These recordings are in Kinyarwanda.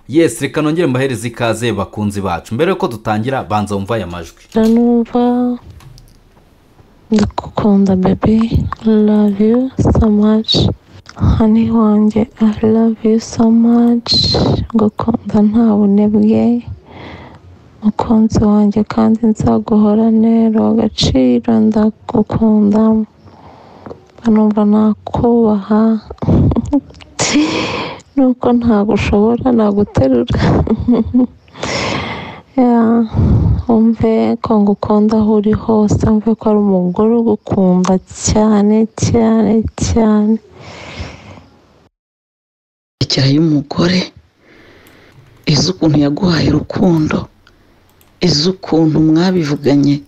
Yes, reka nongere mbahereze ikaze bakunzi bacu. Mbere yuko dutangira, banza wumva aya majwi. Numva ndagukunda baby, love you so much, honey wanjye, I love you so much. Ngukunda nta bunebwe, mukunzi wanjye, kandi nzaguhorane agaciro. Ndagukunda, numva nakubaha nuko ntagushobora naguterura. Yeah, wumve ko ngukunda aho uri hose, wumve ko ari umugore ugukunda cyane cyane cyane. Rekera y'umugore izi ukuntu yaguhaye urukundo, izi ukuntu mwabivuganye.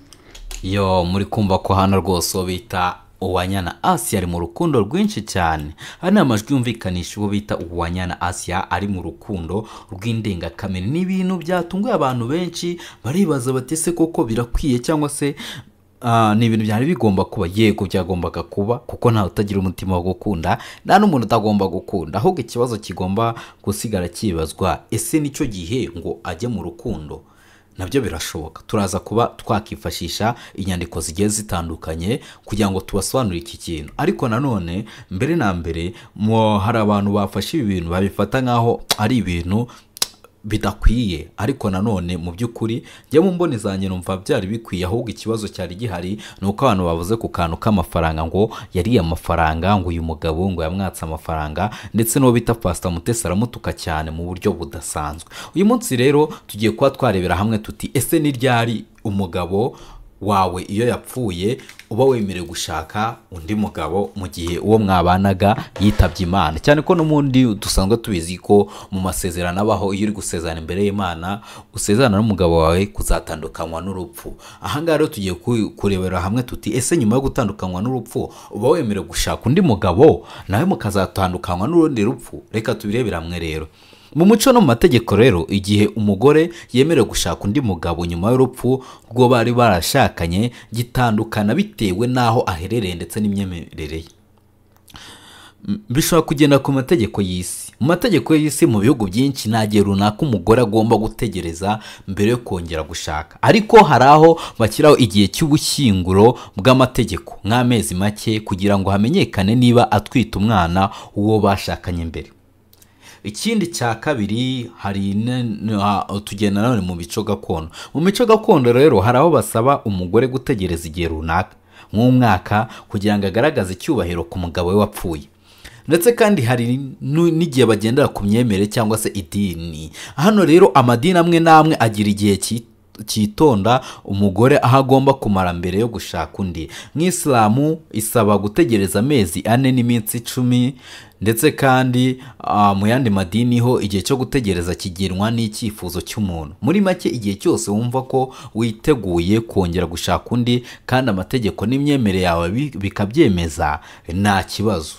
Yo, muri kumva ko hano rwose uwo bita Uwanyana Asia ari mu rukundo rwinshi cyane. Aya ni amajwi yumvikanisha uwo bita Uwanyana Asia ari mu rukundo rw'indengakamere. Ni ibintu byatunguye abantu benshi, baribaza bati: "Ese koko birakwiye?" Cyangwa se ni ibintu byari bigomba kuba? Yego, byagombaga kuba, kuko ntawe utagira umutima wo gukunda, nta n'umuntu utagomba gukunda. Ahubwo ikibazo kigomba gusigara kibazwa: ese nicyo gihe ngo ajye mu rukundo? Nabyo birashoboka. Turaza kuba twakifashisha inyandiko zigiye zitandukanye kugira ngo tubasobanurire iki kintu. Ariko nanone, mbere na mbere, hari abantu bafashe ibi bintu babifata nk'aho ari ibintu bidakwiye. Ariko nanone mu by'ukuri, njye mu mboni zanjye numva byari bikwiye. Ahubwo ikibazo cyari gihari ni uko abantu bavuze ku kantu k'amafaranga, ngo yariye amafaranga, ngo uyu mugabo ngo yamwatse amafaranga, ndetse n'uwo bita Pasita Mutesi aramutuka cyane mu buryo budasanzwe. Uyu munsi rero tugiye kuba twarebera hamwe tuti: ese ni ryari umugabo wawe iyo yapfuye uba wemerewe gushaka undi mugabo mu gihe uwo mwabanaga yitabye Imana? Cyane ko n'ubundi dusanzwe tubizi ko mu masezerano abaho, iyo uri gusezerana imbere y'Imana, usezerana n'umugabo wawe kuzatandukanywa n'urupfu. Ahangaha rero tugiye kurebera hamwe tuti: ese nyuma yo gutandukanywa n'urupfu uba wemerewe gushaka undi mugabo, nawe mukazatandukanywa n'urundi rupfu? Reka tubirebere hamwe rero. Mu muco no mu mategeko rero, igihe umugore yemerewe gushaka undi mugabo nyuma y'urupfu rw'uwo bari barashakanye gitandukana bitewe n'aho aherereye ndetse n'imyemerere ye. Bishobora kugenda ku mategeko y'isi. Mu mategeko y'isi, mu bihugu byinshi, nta gihe runaka umugore agomba gutegereza mbere yo kongera gushaka, ariko hari aho bashyiraho igihe cy'ubushyinguro bw'amategeko, nk'amezi make, kugira ngo hamenyekane niba atwite umwana w'uwo bashakanye mbere. Ikindi cya kabiri, hari tugenda nanone mu mico gakondo. Mu mico gakondo rero, hari aho basaba umugore gutegereza igihe runaka, nk'umwaka, kugira ngo agaragaze icyubahiro ku mugabo we wapfuye. Ndetse kandi hari n'igihe bagendera ku myemerere cyangwa se idini. Hano rero amadini amwe n'amwe agira igihe cyitonda umugore aho agomba kumara mbere yo gushaka undi. Nk'Isilamu isaba gutegereza amezi 4 n'iminsi 10. Ndetse kandi mu yandi madini ho igihe cyo gutegereza kigenwa n'icyifuzo cy'umuntu. Muri make, igihe cyose wumva ko witeguye kongera gushaka undi kandi amategeko n'imyemerere yawe bikabyemeza, nta kibazo.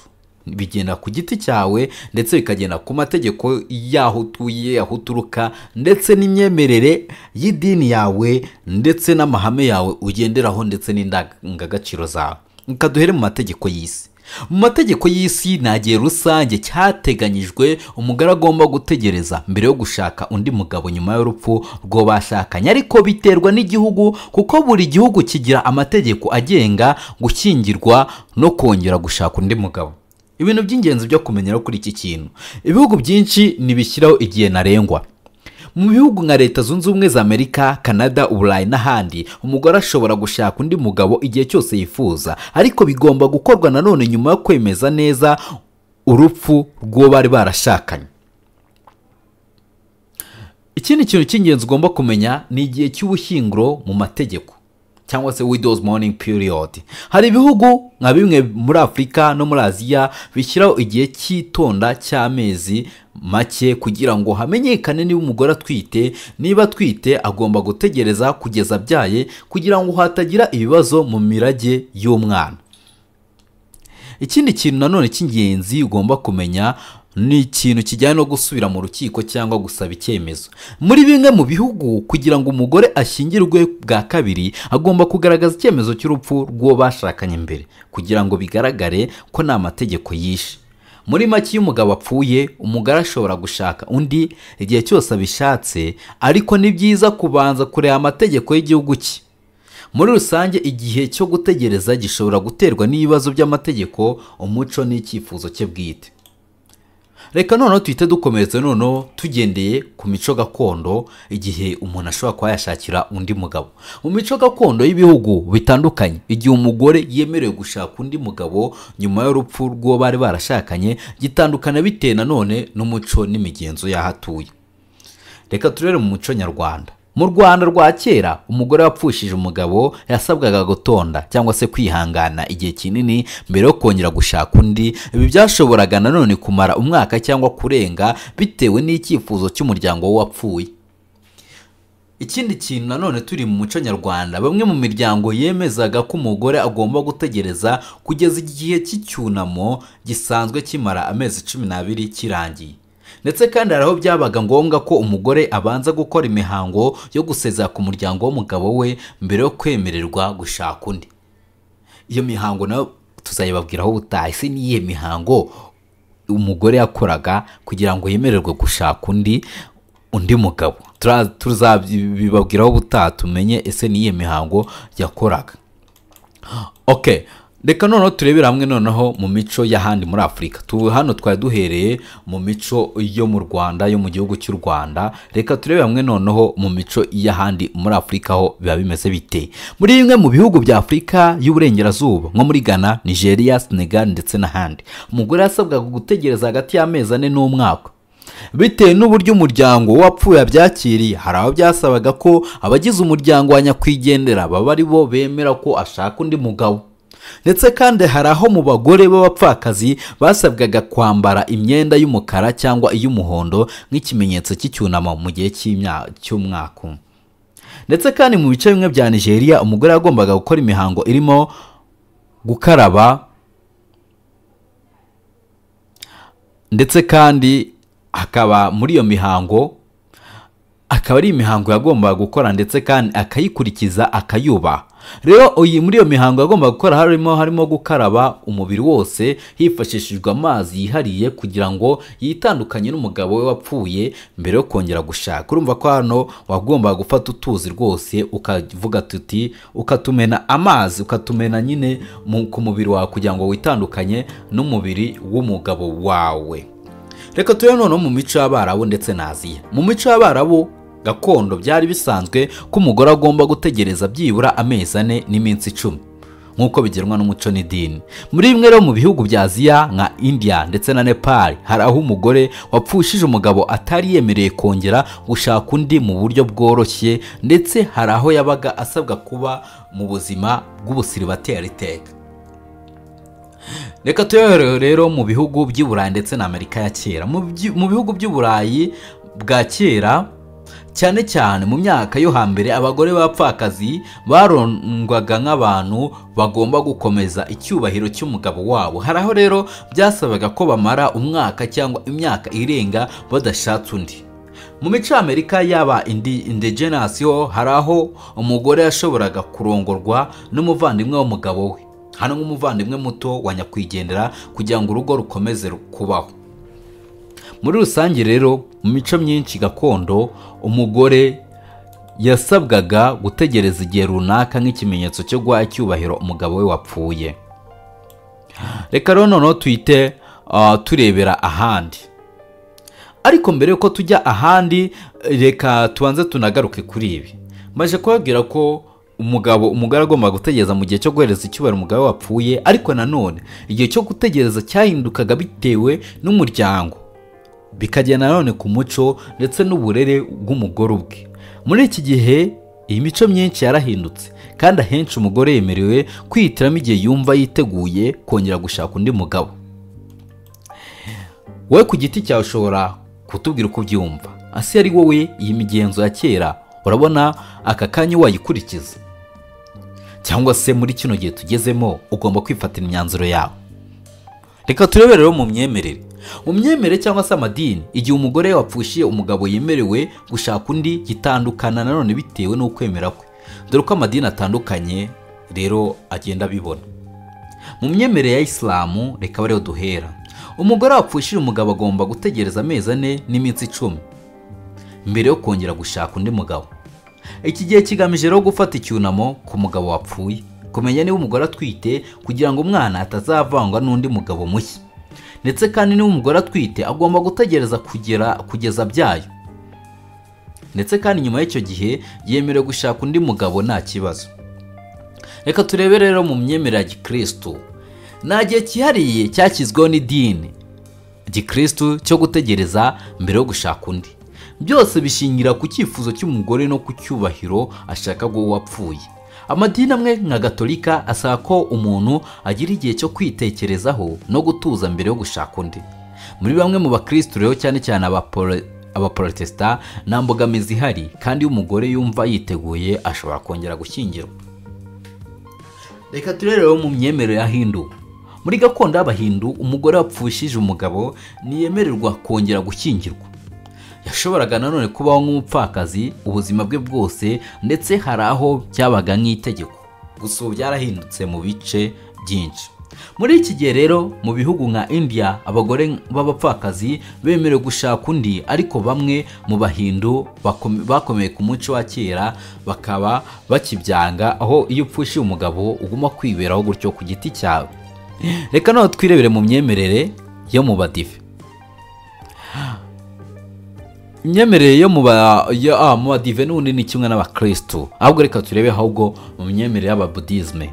Bigenda ku giti cyawe, ndetse bikagenda ku mategeko y'aho utuye, aho uturuka, ndetse n'imyemerere y'idini yawe, ndetse n'amahame yawe ugenderaho, ndetse n'indangagaciro zawe. Reka duhere mu mategeko y'isi. Mu mategeko y'isi, nta gihe rusange cyateganyijwe umugore agomba gutegereza mbere yo gushaka undi mugabo nyuma y'urupfu rw'uwo bashakanye, ariko biterwa n'igihugu, kuko buri gihugu kigira amategeko agenga gushyingirwa no kongera gushaka undi mugabo. Ibintu by'ingenzi byo kumenya kuri iki kintu: ibihugu byinshi ntibishyiraho igihe ntarengwa. Mu bihugu nka Leta Zunze Ubumwe za Amerika, Canada, Uburayi n'ahandi, umugore ashobora gushaka undi mugabo igihe cyose yifuza, ariko bigomba gukorwa nanone nyuma yo kwemeza neza urupfu rw'uwo bari barashakanye. Ikindi kintu cy'ingenzi ugomba kumenya ni igihe cy'ubushyinguro mu mategeko, cyangwa se widow's mourning period. Hari ibihugu nka bimwe muri Afurika no muri Aziya bishyiraho igihe cy'itonda cy'amezi make kugira ngo hamenyekane niba umugore atwite. Niba atwite, agomba gutegereza kugeza abyaye kugira ngo hatagira ibibazo mu mirage y'umwana. Ikindi kintu nanone cy'ingenzi ugomba kumenya ni ikintu kijyanye no gusubira mu rukiko cyangwa gusaba icyemezo. Muri bimwe mu bihugu, kugira ngo umugore ashyingirwe bwa kabiri, agomba kugaragaza icyemezo cy'urupfu rw'uwo bashakanye mbere, kugira ngo bigaragare ko nta mategeko yishe. Muri make, iyo umugabo apfuye, umugore ashobora gushaka undi igihe cyose abishatse, ariko ni byiza kubanza kureba amategeko y'igihugu cye. Muri rusange, igihe cyo gutegereza gishobora guterwa n'ibibazo by'amategeko, umuco n'icyifuzo cye bwite. Reka noneho tuhite dukomeretse noneho tugendeye ku mico gakondo, igihe umuntu ashobora kuba yashakira undi mugabo. Mu mico gakondo y'ibihugu bitandukanye, igihe umugore yemerewe gushaka undi mugabo nyuma y'urupfu rw'uwo bari barashakanye gitandukana bitewe nanone n'umuco n'imigenzo y'aho atuye. Reka turebe mu muco nyarwanda. Mu Rwanda rwa kera, umugore wapfushije umugabo yasabwaga gutonda cyangwa se kwihangana igihe kinini mbere yo kongera gushaka undi. Ibi byashoboraga nanone kumara umwaka cyangwa kurenga bitewe n'icyifuzo cy'umuryango w'uwapfuye. Ikindi kintu nanone turi mu muco nyarwanda, bamwe mu miryango yemezaga ko umugore agomba gutegereza kugeza igihe cy'icyunamo gisanzwe kimara amezi 12 kirangiye. Ndetse kandi hari aho byabaga ngombwa ko umugore abanza gukora imihango yo gusezera ku muryango w'umugabo we mbere yo kwemererwa gushaka undi. Iyo mihango nayo tuzayibabwiraho ubutaha. Ese ni iyihe mihango umugore yakoraga kugira ngo yemererwe gushaka undi mugabo? Tuzabibabwiraho ubutaha, tumenye ese ni iyihe mihango yakoraga. Okay. Reka noneho turebere hamwe noneho mu mico y'ahandi muri Afurika. Hano twari duhereye mu mico yo mu Rwanda, yo mu gihugu cy'u Rwanda. Reka turebe hamwe noneho mu mico y'ahandi muri Afurika ho biba bimeze bite. Muri bimwe mu bihugu bya Afurika y'Uburengerazuba nko muri Ghana, Nigeria, Senegal ndetse n'ahandi, umugore yasabwaga gutegereza hagati y'amezi 4 n'umwaka bitewe n'uburyo umuryango wapfuye abyakiriye. Hari aho byasabaga ko abagize umuryango wa nyakwigendera baba ari bo bemera ko ashaka undi mugabo. Ndetse kandi hari aho mu bagore b'abapfakazi basabwaga kwambara imyenda y'umukara cyangwa iy'umuhondo nk'ikimenyetso cy'icyunamo mu gihe cy'umwaka. Ndetse kandi mu bice bimwe bya Nigeria, umugore yagombaga gukora imihango irimo gukaraba, ndetse kandi akaba muri iyo mihango akaba ari imihango yagombaga gukora, ndetse kandi akayikurikiza akayubaha. Rero muri iyo mihango yagombaga gukora harimo gukaraba umubiri wose hifashishijwe amazi yihariye kugira ngo yitandukanye n'umugabo we wapfuye mbere yo kongera gushaka. Urumva ko hano wagombaga gufata utuzi rwose ukavuga tuti, ukatumena amazi, ukatumena nyine ku mubiri wawe kugira ngo witandukanye n'umubiri w'umugabo wawe. Reka turebe noneho mu mico y'Abarabu ndetse na Aziya. Mu mico y'Abarabu gakondo byari bisanzwe ko umugore agomba gutegereza byibura amezi 4 n'iminsi 10 nk'uko bigenwa n'umuco n'idini. Muri bimwe rero mu bihugu bya Aziya nka India ndetse na Nepal, hari aho umugore wapfushije umugabo atari yemereye kongera gushaka undi mu buryo bworoshye, ndetse hari aho yabaga asabwa kuba mu buzima bw'ubusiribateri iteka. Reka turebe rero mu bihugu by'i Burayi ndetse na Amerika ya kera. Mu bihugu by'i Burayi bwa kera, cyane cyane mu myaka yo hambere, abagore b'abapfakazi barongwaga nk'abantu bagomba gukomeza icyubahiro cy'umugabo wabo. Hari aho rero byasabaga ko bamara umwaka cyangwa imyaka irenga badashatse undi. Mu mico y'Amerika yaba indigenous ho hari aho umugore yashoboraga kurongorwa n'umuvandimwe w'umugabo we, hano nk'umuvandimwe muto wa nyakwigendera, kugira ngo urugo rukomeze kubaho. Muri rusange rero, mu mico myinshi gakondo, umugore yasabwaga gutegereza igihe runaka nk'ikimenyetso cyo guha icyubahiro umugabo we wapfuye. Reka rero noneho tuhite turebera ahandi. Ariko mbere yuko tujya ahandi, reka tubanze tunagaruke kuri ibi. Maje kubabwira ko umugore agomba gutegereza mu gihe cyo guhereza icyubahiro umugabo wapfuye, ariko nanone igihe cyo gutegereza cyahindukaga bitewe n'umuryango, bikagenda nanone ku muco ndetse n'uburere bw'umugore ubwe. Muri iki gihe iyi mico myinshi yarahindutse, kandi ahenshi umugore yemerewe kwihitiramo igihe yumva yiteguye kongera gushaka undi mugabo. Wowe ku giti cyawe ushobora kutubwira uko ubyumva. Ese ari wowe iyi migenzo ya kera urabona aka kanya wayikurikiza, cyangwa se muri kino gihe tugezemo ugomba kwifatira imyanzuro yawe? Reka turebe rero mu myemerere. Mu myemerere cyangwa se amadini, igihe umugore wapfushiye umugabo yemerewe gushaka undi gitandukana nanone bitewe n'ukwemera kwe. Dore ko amadini atandukanye rero agenda abibona. Mu myemerere ya Isilamu, reka bariho duhera. Umugore wapfushije umugabo agomba gutegereza amezi 4 n'iminsi 10 mbere yo kongera gushaka undi mugabo. Iki gihe kigamije rero gufata icyunamo ku mugabo wapfuye, kumenya niba umugore atwite kugira ngo umwana atazavangwa n'undi mugabo mushya. Ndetse kandi niba umugore atwite agomba gutegereza kugeza abyaye. Ndetse kandi nyuma y'icyo gihe yemerewe gushaka undi mugabo nta kibazo. Reka turebe rero mu myemerere ya Gikristo. Nta gihe cyihariye cyashyizweho n'idini Gikristo cyo gutegereza mbere yo gushaka undi. Byose bishingira ku cyifuzo cy'umugore no ku cyubahiro ashaka guha uwapfuye. Amadini amwe nka Gatolika asaba ko umuntu agira igihe cyo kwitekerezaho no gutuza mbere yo gushaka undi. Muri bamwe mu bakristo rero, cyane cyane abaprotesta, nta mbogamizi ihari, kandi iyo umugore yumva yiteguye ashobora kongera gushyingirwa. Reka turebe rero mu myemerere ya Hindu. Muri gakondo y'Abahindu, umugore wapfushije umugabo ntiyemererwa kongera gushyingirwa. Yashoboraga nanone kubaho nk'umupfakazi ubuzima bwe bwose, ndetse hari aho byabaga nk'itegeko. Gusa ubu byarahindutse mu bice byinshi. Muri iki gihe rero mu bihugu nka India, abagore b'abapfakazi bemerewe gushaka undi, ariko bamwe mu Bahindu bakomeye ku muco wa kera bakaba bakibyanga, aho iyo upfushije umugabo uguma kwiberaho gutyo ku giti cyawe. Reka naho twirebere mu myemerere yo mu Badive. Imyemerere yo mu Badive n'ubundi ni kimwe n'Abakristo, ahubwo reka turebe ahubwo mu myemerere y'Ababudisme.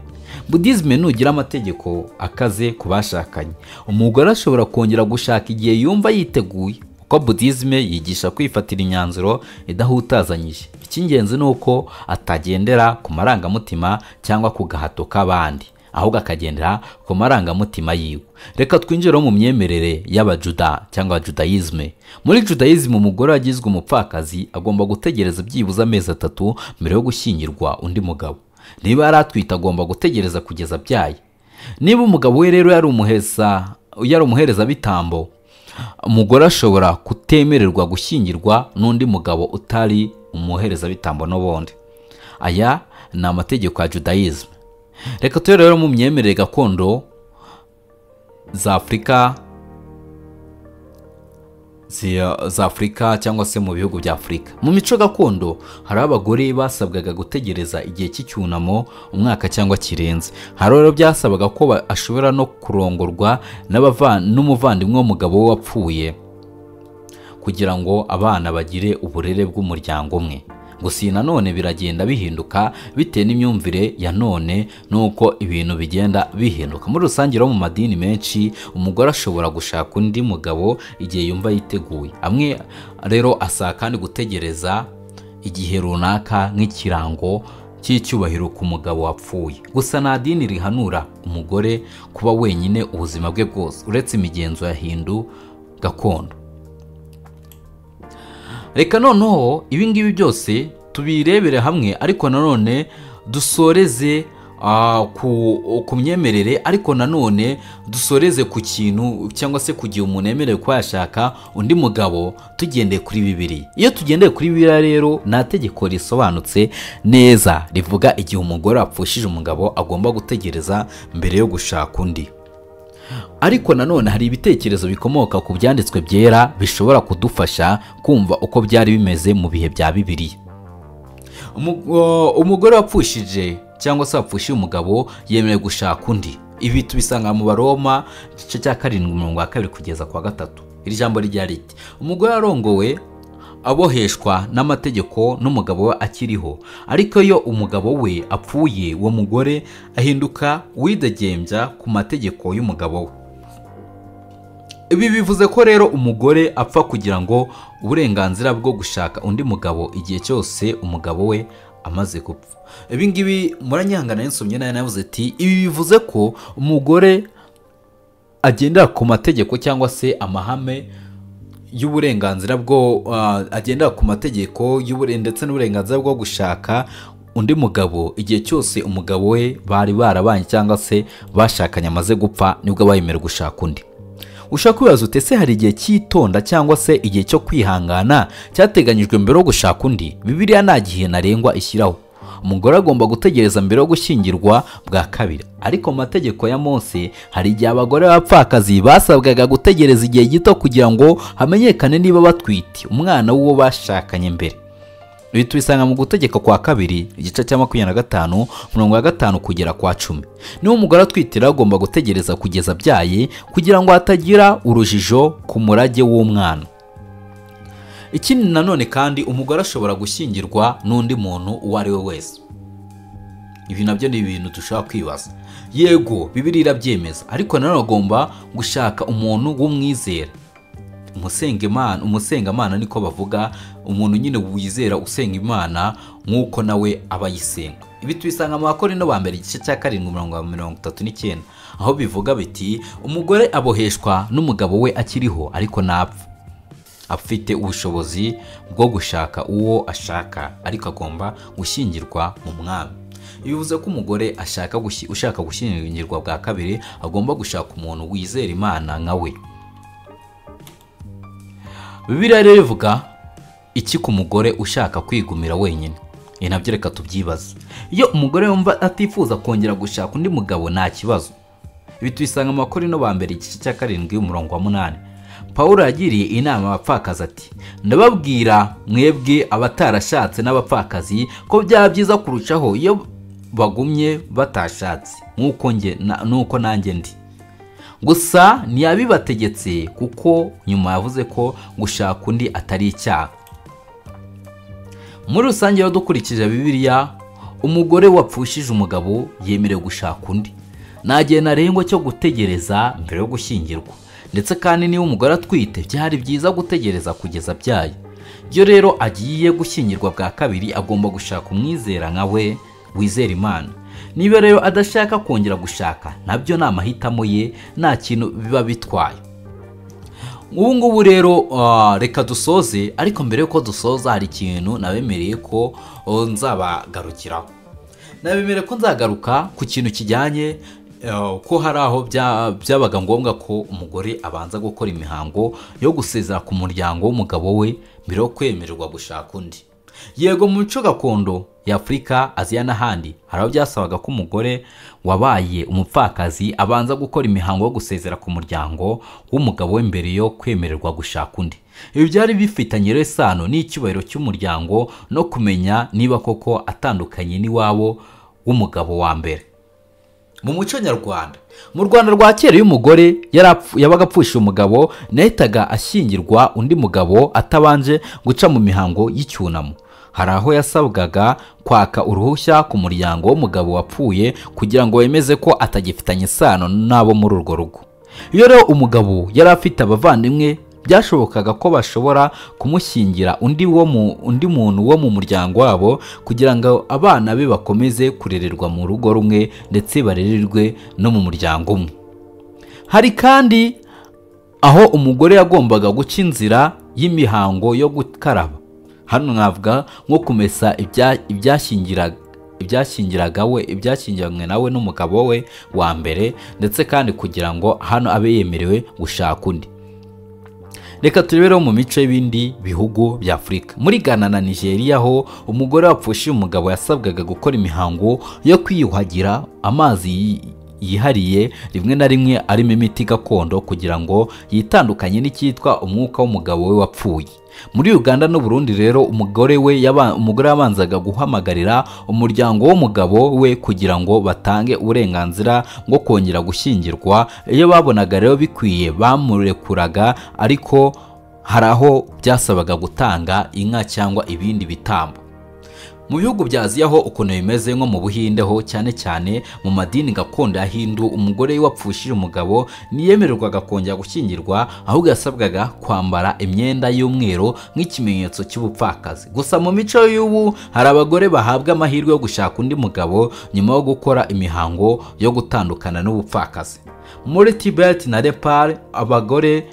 Budisme nugira amategeko akaze ku bashakanye. Umugore ashobora kongera gushaka igihe yumva yiteguye, kuko Budisme yigisha kwifatira imyanzuro idahutazanyije. Icy'ingenzi ni uko atagendera ku marangamutima cyangwa ku gahato k'abandi, ahubwo akagendera ku marangamutima yiwe. Reka twinjire mu myemerere y'Abajuda cyangwa Judaisme. Muri Judaism, umugore wagizwe umupfakazi agomba gutegereza byibuze amezi 3 mbere yo gushyingirwa undi mugabo. Niba yaratwite agomba gutegereza kugeza abyaye. Niba umugabo we rero yari umuherezabitambo, umugore ashobora kutemererwa gushyingirwa n'undi mugabo utari umuherezabitambo n'ubundi. Aya ni amategeko ya Judaism. Reka turebe rero mu myemerere gakondo za Afurika cyangwa se mu bihugu bya Afurika. Mu mico gakondo hari abagore basabwaga gutegereza igihe cy'icyunamo umwaka cyangwa kirenze. Hari rero byasabaga ko ashobora no kurongorwa n'umuvandimwe w'umugabo we wapfuye kugira ngo abana bagire uburere bw'umuryango umwe. Gusa nanone biragenda bihinduka bitewe n'imyumvire ya none nuko ibintu bigenda bihinduka. Muri rusange mu madini menshi umugore ashobora gushaka undi mugabo igihe yumva yiteguye. Amwe rero asaba kandi gutegereza igihe runaka nk'ikirango cy'icyubahiro ku mugabo wapfuye. Gusa nta dini rihanura umugore kuba wenyine ubuzima bwe bwose, uretse imigenzo ya Hindu gakondo. Reka noneho ibi ngibi byose tubirebere hamwe, ariko nanone dusoreze ku myemerere, ariko nanone dusoreze ku kintu cyangwa se ku gihe umuntu yemerewe kuba yashaka undi mugabo tugendeye kuri Bibiliya. Iyo tugendeye kuri Bibiliya rero nta tegeko risobanutse neza rivuga igihe umugore apfushije umugabo agomba gutegereza mbere yo gushaka undi. Ariko nanone hari ibitekerezo bikomoka ku byanditswe byera bishobora kudufasha kumva uko byari bimeze mu bihe bya Bibiliya. Umugore wapfushije cyangwa se wapfushije umugabo yemerewe gushaka undi. Ibi tubisanga mu Baroma igice cya 7 umurongo wa 2 kugeza kwa 3. Iri jambo rya riti: umugore arongowe aboheshwa n'amategeko n'umugabo we akiriho, ariko iyo umugabo we apfuye uwo mugore ahinduka uwidegembya ku mategeko y'umugabo we. Ibi bivuze ko rero umugore apfa kugira ngo uburenganzira bwo gushaka undi mugabo igihe cyose umugabo we amaze gupfa. Ibi ngibi muranyangana nsomye nayo navuze ati ibi bivuze ko umugore agendera ku mategeko cyangwa se amahame y'uburenganzira bwo agendera ku mategeko ndetse n'uburenganzira bwo gushaka undi mugabo igihe cyose umugabo we bari barabanye cyangwa se bashakanye amaze gupfa, nibwo bayemerewe gushaka undi. Ushaka kwibaza ute se hari igihe cyitonda cyangwa se igihe cyo kwihangana cyateganyijwe mbere yo gushaka undi? Bibiliya nta gihe ntarengwa ishyiraho. Umugore agomba gutegereza mbere yo gushyingirwa bwa kabiri. Ariko mu mategeko ya Mose hari igihe abagore b'abapfakazi basabwaga gutegereza igihe gito kugira ngo hamenyekane niba batwite umwana w'uwo bashakanye mbere. Ibi tubisanga mu Gutegeka kwa kabiri igice cya 25 umurongo wa 5 kugera kwa 10. Niba umugore atwitira agomba gutegereza kugeza abyaye kugira ngo hatagira urujijo ku murage w'umwana. Ikindi nanone kandi umugore ashobora gushyingirwa n'undi muntu uwo ari we wese. Ibi nabyo ni ibintu dushobora kwibaza. Yego, Bibiliya irabyemeza, ariko nanone agomba gushaka umuntu w'umwizera. Umusengamana niko bavuga, umuntu nyine wizera usenga Imana nk'uko nawe aba ayisenga. Ibi tubisanga mu Bakorinto ba mbere igice cya 7 umurongo wa 39, aho bivuga biti umugore aboheshwa n'umugabo we akiriho ariko napfa afite ubushobozi bwo gushaka uwo ashaka, ariko agomba gushyingirwa mu mwami. Bivuze ko umugore ushaka gushyingirwa bwa kabiri agomba gushaka umuntu wizera Imana nka we. Bibiliya rero ivuga iki ku mugore ushaka kwigumira wenyine? Nabyo reka tubyibaze. Iyo umugore yumva atifuza kongera gushaka undi mugabo nta kibazo. Ibi tubisanga mu Bakorinto ba mbere igice cya 7 umurongo wa 8. Pawulo yagiriye inama abapfakazi ati ndababwira mwebwe abatarashatse n'abapfakazi ko byaba byiza kurushaho iyo bagumye batashatse nk'uko nanjye ndi. Gusa ntiyabibategetse kuko nyuma yavuze ko gushaka undi atari icyaha. Muri rusange rero dukurikije Bibiliya, umugore wapfushije umugabo yemerewe gushaka undi. Nta gihe ntarengwa cyo gutegereza mbere yo gushyingirwa. Ndetse kandi niba umugore atwite byari byiza gutegereza kugeza abyaye. Iyo rero agiye gushyingirwa bwa kabiri agomba gushaka umwizera nka we wizera Imana. Niba rero adashaka kongera gushaka nabyo ni amahitamo ye, nta kintu biba bitwaye. Ubu ngubu rero reka dusoze, ariko mbere yuko dusoza hari ikintu nabemereye ko nzabagarukiraho. Nabemereye ko nzagaruka ku kintu kijyanye ko hari aho byabaga ngombwa ko umugore abanza gukora imihango yo gusezera ku muryango w'umugabo we mbere yo kwemererwa gushaka undi. Yego, mu mico gakondo ya Afurika, Aziya n'ahandi hari aho byasabaga ko umugore wabaye umupfakazi abanza gukora imihango yo gusezera ku muryango w'umugabo we mbere yo kwemererwa gushaka undi. Ibi byari bifitanye isano n'icyubahiro cy'umuryango no kumenya niba koko atandukanye n'iwabo w'umugabo wa mbere. Mu muco nyarwanda, mu Rwanda rwa kera iyo umugore yabaga apfushije umugabo nahitaga ashyingirwa undi mugabo atabanje guca mu mihango y'icyunamo. Hari aho yasabwaga kwaka uruhushya ku muryango w'umugabo wapfuye kugira ngo wemeze ko atagifitanye isano n'abo muri urwo rugo. Iyo rero umugabo yari afite abavandimwe byashobokaga ko bashobora kumushyingira undi muntu wo mu muryango wabo kugira ngo abana be bakomeze kurererwa mu rugo rumwe ndetse barererwe no mu muryango umwe. Hari kandi aho umugore yagombaga guca inzira y'imihango yo gukaraba. Hano navuga nko kumesa ibyashyingiranywe nawe n'umugabo we wa mbere, ndetse kandi kugira ngo hano abe yemerewe gushaka undi. Reka turebere mu mico y'ibindi bihugu bya Afurika. Muri Ghana na Nigeria ho umugore wapfushije umugabo yasabwaga gukora imihango yo kwiyuhagira amazi yihariye rimwe na rimwe arimo imiti gakondo kugira ngo yitandukanye n'icyitwa umwuka w'umugabo we wapfuye. Muri Uganda n'u Burundi rero umugore yabanzaga guhamagarira umuryango w'umugabo we kugira ngo batange uburenganzira bwo kongera gushyingirwa. Iyo babonaga rero bikwiye bamurekuraga, ariko hari aho byasabaga gutanga inka cyangwa ibindi bitambo. Mu bihugu bya Aziya ho ukuntu bimeze nko mu Buhinde ho cyane cyane mu madini gakondo ya Hindu, umugore wapfushije umugabo ntiyemererwaga kongera gushyingirwa, ahubwo yasabwaga kwambara imyenda y'umweru nk'ikimenyetso cy'ubupfakazi. Gusa mu mico y'ubu hari abagore bahabwa amahirwe yo gushaka undi mugabo nyuma yo gukora imihango yo gutandukana n'ubupfakazi. Muri Tibet na Nepal abagore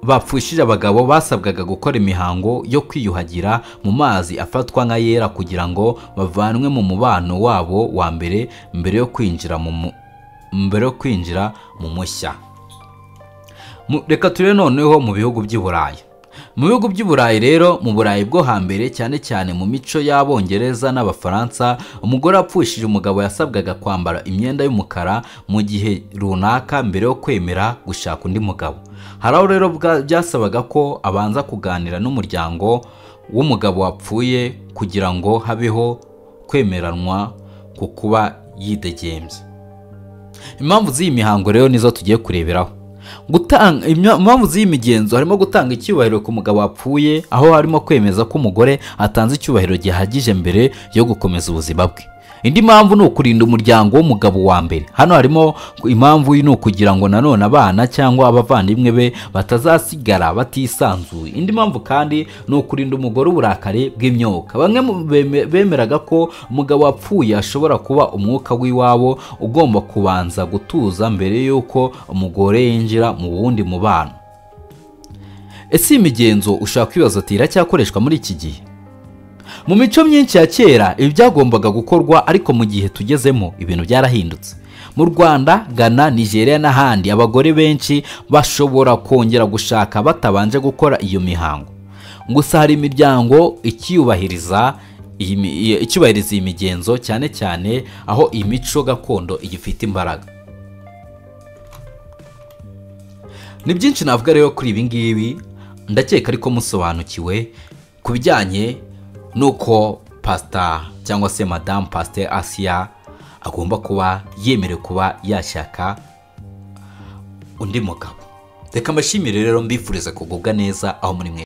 bapfushije abagabo basabwaga gukora imihango yo kwiyuhagira mu mazi afatwa nka yera kugira ngo bavanwe mu mubano wabo wa mbere mbere yo kwinjira mu mushya. Reka turebe noneho mu bihugu by'i Burayi. Mu bihugu by'Uburayi rero, mu Burayi bwo hambere cyane cyane mu mico y'Abongereza n'Abafaransa, umugore wapfushije umugabo yasabwaga kwambara imyenda y'umukara mu gihe runaka mbere yo kwemera gushaka undi mugabo. Hari aho rero byasabaga ko abanza kuganira n'umuryango w'umugabo wapfuye kugira ngo habeho kwemeranwa ku kuba yidegembye. Impamvu z'iyi mihango rero nizo tugiye kureberaho. Gutanga impamvu z'iyi migenzo harimo gutanga icyubahiro ku mugabo wapfuye, aho harimo kwemeza ko umugore atanze icyubahiro gihagije mbere yo gukomeza ubuzima bwe. Indi mpamvu ni ukurinda umuryango w'umugabo wa mbere. Hano harimo impamvu ni ukugira ngo nanone abana cyangwa abavandimwe be batazasigara batisanzuye. Indi mpamvu kandi ni ukurinda umugore uburakari bw'imyuka. Bamwe bemeraga ko umugabo wapfuye ashobora kuba umwuka w'iwabo ugomba kubanza gutuza mbere y'uko umugore yinjira mu wundi mubano. Ese iyi migenzo ushaka kwibaza ati iracyakoreshwa muri iki gihe? Mu mico myinshi ya kera ibi byagombaga gukorwa, ariko mu gihe tugezemo ibintu byarahindutse. Mu Rwanda, Ghana, Nigeria n'ahandi abagore benshi bashobora kongera gushaka batabanje gukora iyo mihango. Gusa hari imiryango icyubahiriza iyi migenzo, cyane cyane aho imico gakondo igifite imbaraga. Ni byinshi navuga rero kuri ibi ngibi, ndakeka ariko musobanukiwe ku bijyanye nuko pastor cyangwa se madame Pastor Asia agomba kuba yemerewe kuba yashaka undi mugabo. Reka mbashimire rero, mbifuriza kugubwa neza aho muri mwe.